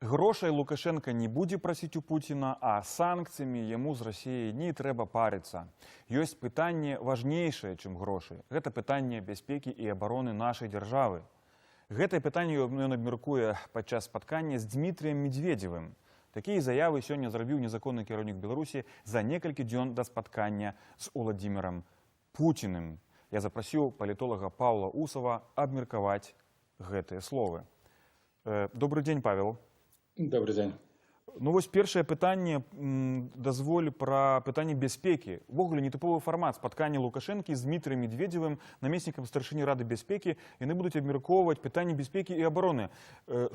Грошай Лукашэнка не будзе прасіць у Пуціна, а санкцыямі яму з Расіяй не трэба парыцца. Ёсць пытанне важнейшае, чым грошы. Гэта пытанне бяспекі і абароны нашай дзяржавы. Гэтае пытанне ён абмяркуе падчас спаткання з Дмітрыем Медведзевым. Такія заявы сёння зрабіў незаконны кіраўнік Беларусі за некалькі дзён да спаткання з Уладзімірам Пуціным. Я запрасіў палітолага Паўла Усава абмеркаваць гэтыя словы. Добры дзень, Павел. Добры дзень. Ну вось, першае пытанне, дазволь, пра пытанне бяспекі. Увогуле нетыповы фармат спаткання Лукашэнкі з Дмітрыем Медведзевым, намеснікам старшыні Рады бяспекі. Яны будуць абмяркоўваць пытанне бяспекі і абароны.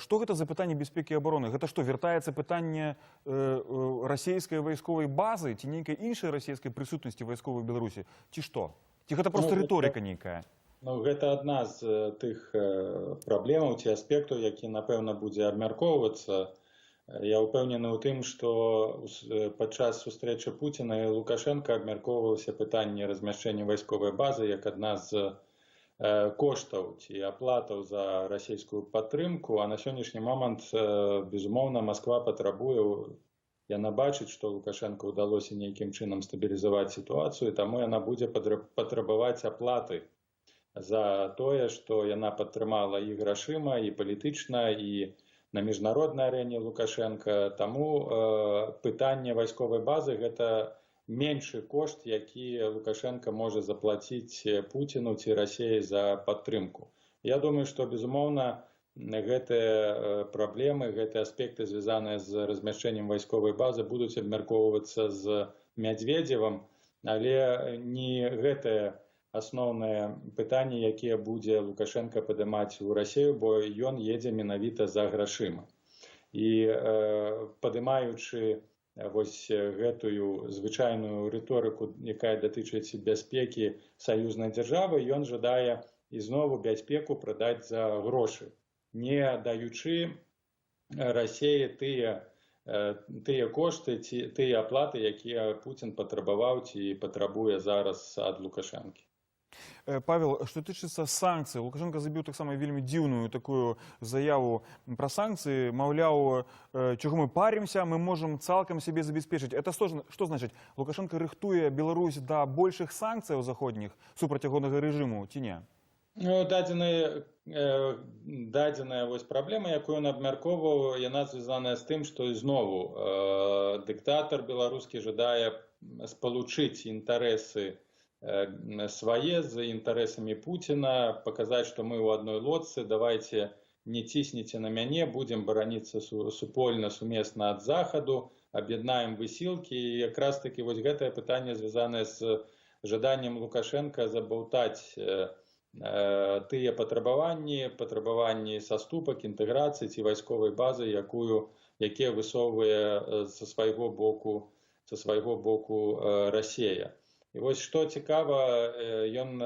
Што гэта за пытанне бяспекі і абароны? Гэта што, вяртаецца пытанне расійскай вайсковай базы ці нейкай іншай расійскай прысутнасці вайсковай Беларусі? Ці што? Ці гэта проста Ну, рыторыка нейкая? Ну, гэта адна з тых праблемаў ці аспектаў, які, напэўна, будзе абмяркоўвацца. Я ўпэўнены ў тым, што падчас сустрэчы Пуціна і Лукашэнка абмяркоўвалася пытанне размяшчэння вайсковай базы як адна з коштаў ці аплатаў за расійскую падтрымку, а на сённяшні момант, безумоўна, Масква патрабуе, яна бачыць, што Лукашэнку ўдалося нейкім чынам стабілізаваць сітуацыю, таму яна будзе патрабаваць аплаты за тое, што яна падтрымала і грашыма, і палітычна, і на міжнароднай арэне Лукашэнка. Таму пытанне вайсковай базы — гэта меншы кошт, які Лукашэнка можа заплаціць Пуціну ці Расеі за падтрымку. Я думаю, што, безумоўна, гэтыя праблемы, гэтыя аспекты, звязаныя з размяшчэннем вайсковай базы, будуць абмяркоўвацца з Мядзведзевам, але не гэтае асноўнае пытанне, якія будзе Лукашэнка падымаць у Расею, бо ён едзе менавіта за грашыма. І падымаючы вось гэтую звычайную рыторыку, якая датычыць бяспекі саюзнай дзяржавы, ён жадае ізнову бяспеку прадаць за грошы, не даючы Расеі тыя кошты ці тыя аплаты, якія Пуцін патрабаваў ці патрабуе зараз ад Лукашэнкі. Павел, што тычыцца санкцый, Лукашэнка забіў таксама вельмі дзіўную такую заяву пра санкцыі, маўляў, чаго мы паримся, мы можам цалкам сябе забяспечыць. Это што значыць? Лукашэнка рыхтуе Беларусь да большых санкцыяў заходніх супраць ягонага рэжыму ці не? Ну, дадзеная вось праблема, якую ён абмяркоўваў, яна звязаная з тым, што ізнову дыктатар беларускі жадае спалучыць інтарэсы свае з інтарэсамі Пуціна, паказаць, што мы ў адной лодцы, давайте, не цісніце на мяне, будзем бараніцца супольна, сумесна ад Захаду, аб'яднаем высілкі. І якраз такі вось гэтае пытанне звязанае з жаданнем Лукашэнка забаўтаць тыя патрабаванні саступак, інтэграцыі ці вайсковай базы, якія высоўвае са свайго боку Расея. І вось што цікава, ён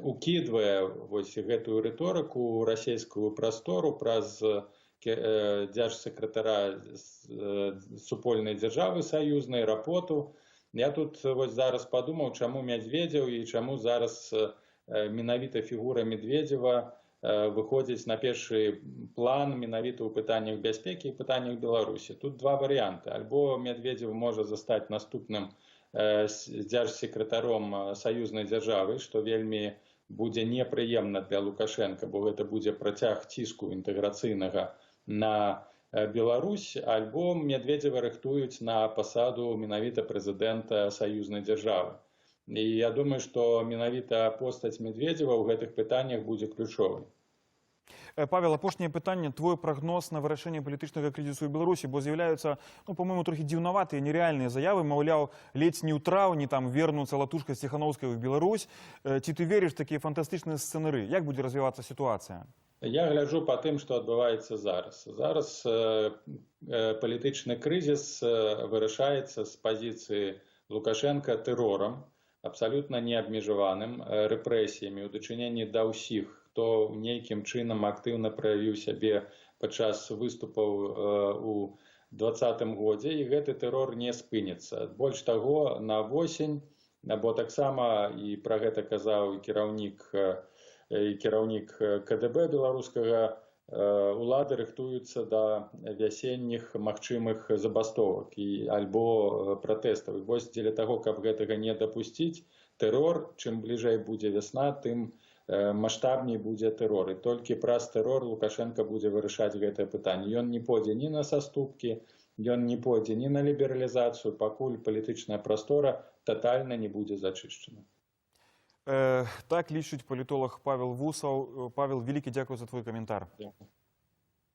укідвае вось гэтую рыторыку ў расійскую прастору праз дзяржсакратара супольнай дзяржавы саюзнай Рапоту. Я тут вось зараз падумаў, чаму Мядзведзеў і чаму зараз менавіта фігура Медведзева выходзіць на першы план менавіта ў пытаннях бяспекі і пытаннях Беларусі. Тут два варыянты. Альбо Мядзведзеў можа застаць наступным дзяржсекратаром саюзнай дзяржавы, што вельмі будзе непрыемна для Лукашэнка, бо гэта будзе працяг ціску інтэграцыйнага на Беларусь, альбо Мядзведзева рыхтуюць на пасаду менавіта прэзідэнта саюзнай дзяржавы. І я думаю, што менавіта постаць Медведзева ў гэтых пытаннях будзе ключовай. Павел, апошняе пытанне: твой прагноз на вырашэнне палітычнага крызісу ў Беларусі, бо з'яўляюцца, ну, по-моему, трохі дзіўнаватыя, нерэальныя заявы, маўляў, ледзь не ў траўні там вернуцца Латушка з Ціханоўскай у Беларусь. Ці ты верыш такія фантастычныя сцэнары? Як будзе развівацца сітуацыя? Я гляджу па тым, што адбываецца зараз. Зараз палітычны крызіс вырашаецца з пазіцыі Лукашэнка тэрорам, абсалютна неабмежаваным, рэпрэсіямі ў дачыненні да ўсіх, хто нейкім чынам актыўна праявіў сябе падчас выступаў у 20-м годзе, і гэты тэрор не спыніцца. Больш таго, на восень, бо таксама і пра гэта казаў і кіраўнік КДБ беларускага. Улады рыхтуюцца да вясенніх магчымых забастовак і альбо пратэстаў. І вось дзеля таго, каб гэтага не дапусціць, тэрор, чым бліжэй будзе вясна, тым маштабней будзе тэрор. І толькі праз тэрор Лукашэнка будзе вырашаць гэтае пытанне. Ён не пойдзе ні на саступкі, ён не пойдзе ні на лібералізацыю, пакуль палітычная прастора татальна не будзе зачышчана. Так лічыць палітолаг Павел Вусаў. Павел, вялікі дзякуй за твой каментар. Дзякую.